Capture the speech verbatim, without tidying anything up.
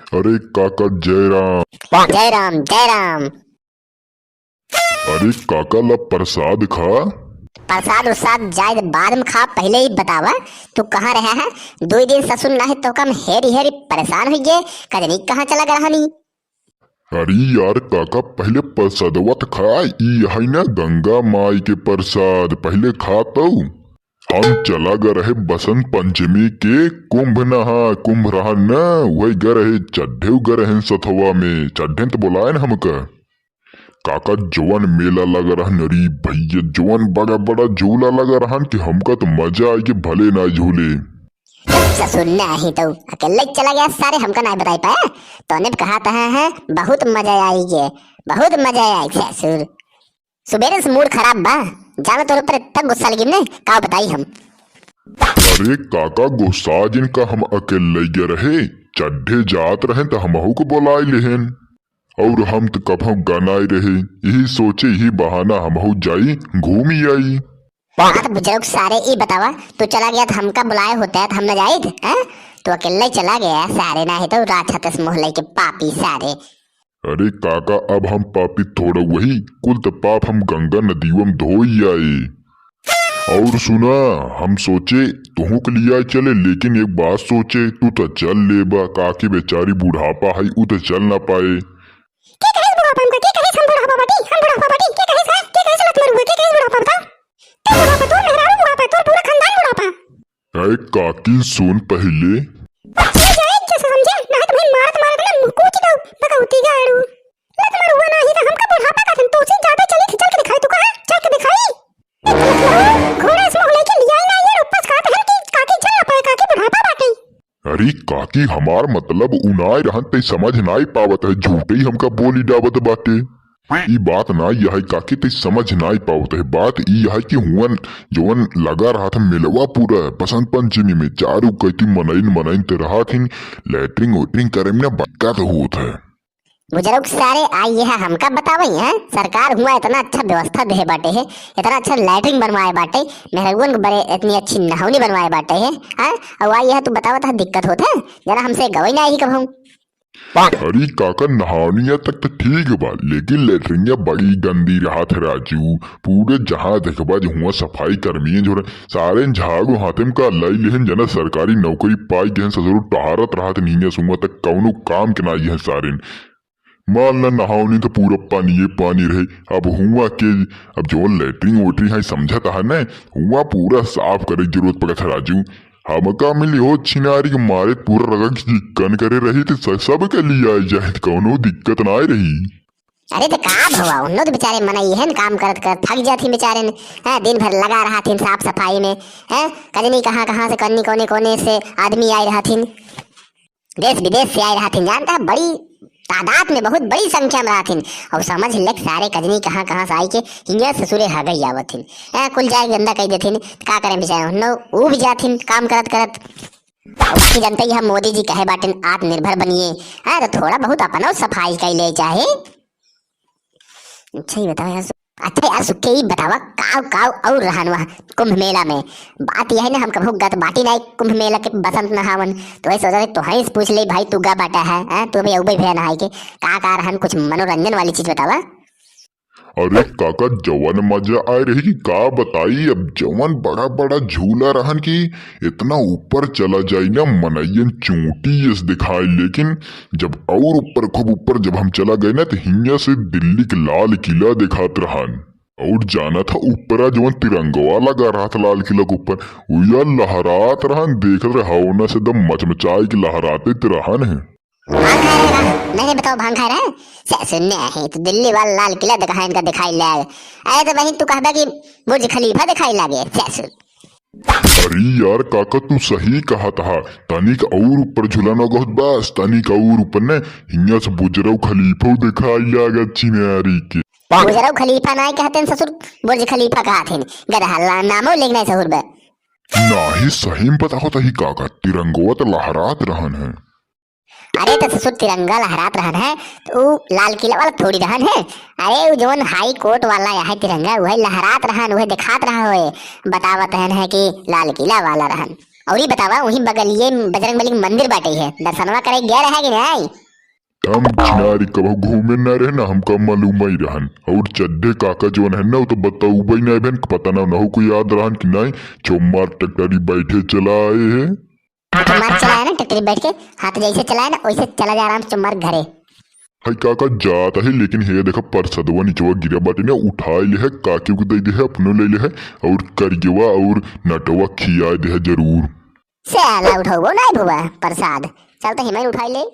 अरे काका जय राम। जय राम, जय राम। अरे काका ला प्रसाद खा। प्रसाद उरसाद जाए बाद में खा, पहिले ई बतावा तू कहाँ रहा है? दुइ दिन ससुर नाहीं तो कम हेरी हेरी परेशान होइ गए, कजनी कहाँ चला गया रहनी? अरे यार काका पहिले प्रसादवा त खा, ई है ना गंगा माई के प्रसाद, पहिले खा तो। हम चला ग रहे बसंत पंचमी के कुंभ नहा, कुंभ रहा न, वही ग रहे चड्ढे ग रहे सथवा में, चड्ढे त बोलाए न हमका। काका जवन मेला लग रहन रे भैया, जवन बड़ा बड़ा झूला लग रहन कि हमका त मजा आई के भले ना झूले। ससुर नाहीं तो अकेले चला गया सारे, हमका नाहीं बताई पाया। तोने कहा था है, बहुत मजा आई के, बहुत मजा आई ससुर। सुबेरे से मूड खराब बा, जाना तोरे पर इतना गुस्सा लगी ने, का बताई हम। अरे काका गुस्सा जिनका हम अकेले गए रहे, चड्ढे जात रहे त हमहू को बोलाई लेहेन। और हम त कभौ गनाए रहे, यही सोचे यही बहाना हमहू जाई घूमी आई। बात बुजुर्ग सारे ई बतावा, तू चला गया त हमका बुलाए होता है त हम न जाइत, हैं? तू अकेले चला गया सारे, नाहीं तो राक्षस मोहल्ले के पापी सारे। अरे काका अब हम पापी थोड़ा वही, कुल त पाप हम गंगा नदीवा में धोई आए। और सुना, हम सोचे तुहू के लिया चले, लेकिन एक बात सोचे, तू त चल लेबा, काकी बेचारी बुढ़ापा है, उ त चल ना पाए। के कहे बुढ़ापा हमका, के कहे हम बुढ़ापा बाटी, हम बुढ़ापा बाटी, के कहे है, के कहे लत मरुआ, के कहे बुढ़ापा बताओ? तू बुढ़ापा, तोर मेहरारू बुढ़ापा, तोर पूरा खानदान बुढ़ापा। अरे काकी सुन पहिले। ये जाए कैसे समझे, नाहीं त भाई मारत मारत ना मुँह कूच दो, भगवती गाड़ू। लत मरुआ नाहीं त हमका बुढ़ापा का दिन, तोसे ज्यादा चली थी, चल के दिखाई, तू कहा, चल के दिखाई। घोड़ा से मुँह लेके लिया ही ना यार, ऊपर से कहत हन कि काकी चल ना पाए, काकी बुढ़ापा बाटे। अरे काकी, हमार मतलब उनाए रहन तै समझ नाई पावत है, झूठे ही हमका बोली डावत बाटे। ई बात ना यह है काकी, तै समझ नाई पावत है। बात ई है कि हुवन जवन लगा रहत है मेलवा पूरा बसंत पंचमी में, चारू कइती मनइन मनइन ते रहत हिन, लैट्रिन वैट्रिन करे में ना दिक्कत होत है। बुजुर्ग सारे आई यह हमका बतावई हैं, सरकार हुआ इतना अच्छा व्यवस्था दे बाटे है, इतना अच्छा लैट्रिन बनवाए बाटे, मेहरगुन के बरे इतनी अच्छी नहौनी बनवाए बाटे है, हैं? और आई यह तू बतावत है दिक्कत होत है, जना हमसे गवई ना आई कबहूँ। अरे काका, नहानिया तक त ठीक बा, लेकिन लेटरिनिया बड़ी गंदी रहत है राजू। पूरे जहाँ देखबा जो हुआ सफाई कर्मी झोरे, सारे झाड़ू हाथे में का लाई लेहन, जना सरकारी नौकरी पाई गहन ससुर टहरत रहत नीनिया सुंगा तक कौनो काम के ना यह सारे। मान ला नहावनी त पूरा पानी ये पानी रहे, अब हुआ के, अब जो लेटरिन वोटरिन है समझत है न, हुआ पूरा साफ करे के जरूरत पड़त है राजू। हमका मिली हो छिनारी के मारे पूरा रगड़ के चिक्कन करे रही त स-, सबके लिए आई जाए त कौनो दिक्कत ना रही। अरे त का भवा, उन्नो त बेचारे मनई हैं, काम करत करत थक जाथिन बेचारे न, हैं, दिन भर लगा रहथिन साफ सफाई में, हैं, कजनी कहाँ कहाँ से कन्नी कोने कोने से आदमी आए रहथिन, देश विदेश से आए रहथिन, जानता है, बड़ी तादाद में, बहुत बड़ी संख्या में रहथिन। और समझ ले सारे कजनी कहाँ कहाँ से आई के हियाँ ससुरे हगई आवत हिन। ए, कुल जाए गंदा कह देथिन, का करें बेचारे, उन्नो ऊब जाथिन काम करत करत। और बाकी जनते ही हम मोदी जी कहे बाटेन आत्मनिर्भर बनिए, हाँ, तो थोड़ा बहुत अपनो सफाई कर ले चाहे। अच्छा ही बताओ यार, सु-, अच्छा यार सुक्के ही बतावा, काव काव और रहन वहाँ कुंभ मेला में? बात यह है ना, हम कभू गत बाटी नहीं कुंभ मेला के बसंत नहावन, तो वही सोचा तो है पूछ ले भाई, तू गा बाटा है, हैं? तू भी उबे भैया नहाए के, का का रहन, कुछ मनोरंजन वाली चीज बतावा। अरे काका, जवन मजा आए रही कि का बताई। अब जवन बड़ा बड़ा झूला रहन कि इतना ऊपर चला जाई ना, मनइयन चोटी यस दिखाए, लेकिन जब और ऊपर, खूब ऊपर जब हम चला गए ना, तो हियाँ से दिल्ली के लाल किला दिखात रहन। और जाना था ऊपरा जवन तिरंगवा लगा रहा था लाल किला के ऊपर, वो यार लहरात रहन, देखत रहे हवना से एकदम मचमचाए के लहराते रहन है। भांग खाए रहे का? नहीं, नहीं, बताओ, भांग खाए रहे? से सुनने आए हैं, तो दिल्ली वाला लाल किला देखा है, इनका दिखाई लागे। अरे तो वहीं तू कहबा कि बुर्ज खलीफा दिखाई लागे, से सुन। अरे यार काका, तू सही कहत हा, तनिक और ऊपर झूलन बहुत बस, तनिक और ऊपर ने, हियाँ से बुजरऊ खलीफा दिखाई लागत छिनारी के। बुजरऊ खलीफा नाई कहते हैं ससुर, बुर्ज खलीफा कहते हैं, गदहल्ला नामो लेक नहीं ससुर बे। नाही, सही में बताओ तही काका, तिरंगवा तो लहरात रहन है। अरे तो ससुर, तिरंगा लहरात रहन है, तो ऊ लाल किला वाला थोड़ी रहन है। अरे ऊ जवन हाई कोर्ट वाला यहाँ तिरंगा, वही लहरात रहन, वही दिखात रहा होए, बतावत रहन है कि लाल किला वाला रहन। और ये बतावा, वहीं बगलिए बजरंग बली के मंदिर बाटे है, दर्शनवा करे गया रहा कि नहीं? हम छिनारी कबहू घूमे ना रहे ना, हमका मालूम ही रहन। और चड्ढे काका जौन है ना, वो तो बतौबे नहीं भेन, पता ना उन्हों को याद रहन कि नहीं, चोमार टकटरी बैठे चला आए है। चोमार चला है ना टकटरी बैठ के, हाथ जैसे चलाए ना वैसे चला जा आराम से चोमार घरे। है काका जात है, लेकिन हे देखा परसदवा निचवा गिरा बाटे ना, उठाए ले है, काकी को दे दे है, अपनो ले ले है, और करियवा और नटवा खियाए दे है जरूर। से आला उठौबो नहीं भुआ प्रसाद, चल तो हिमन उठाई ले।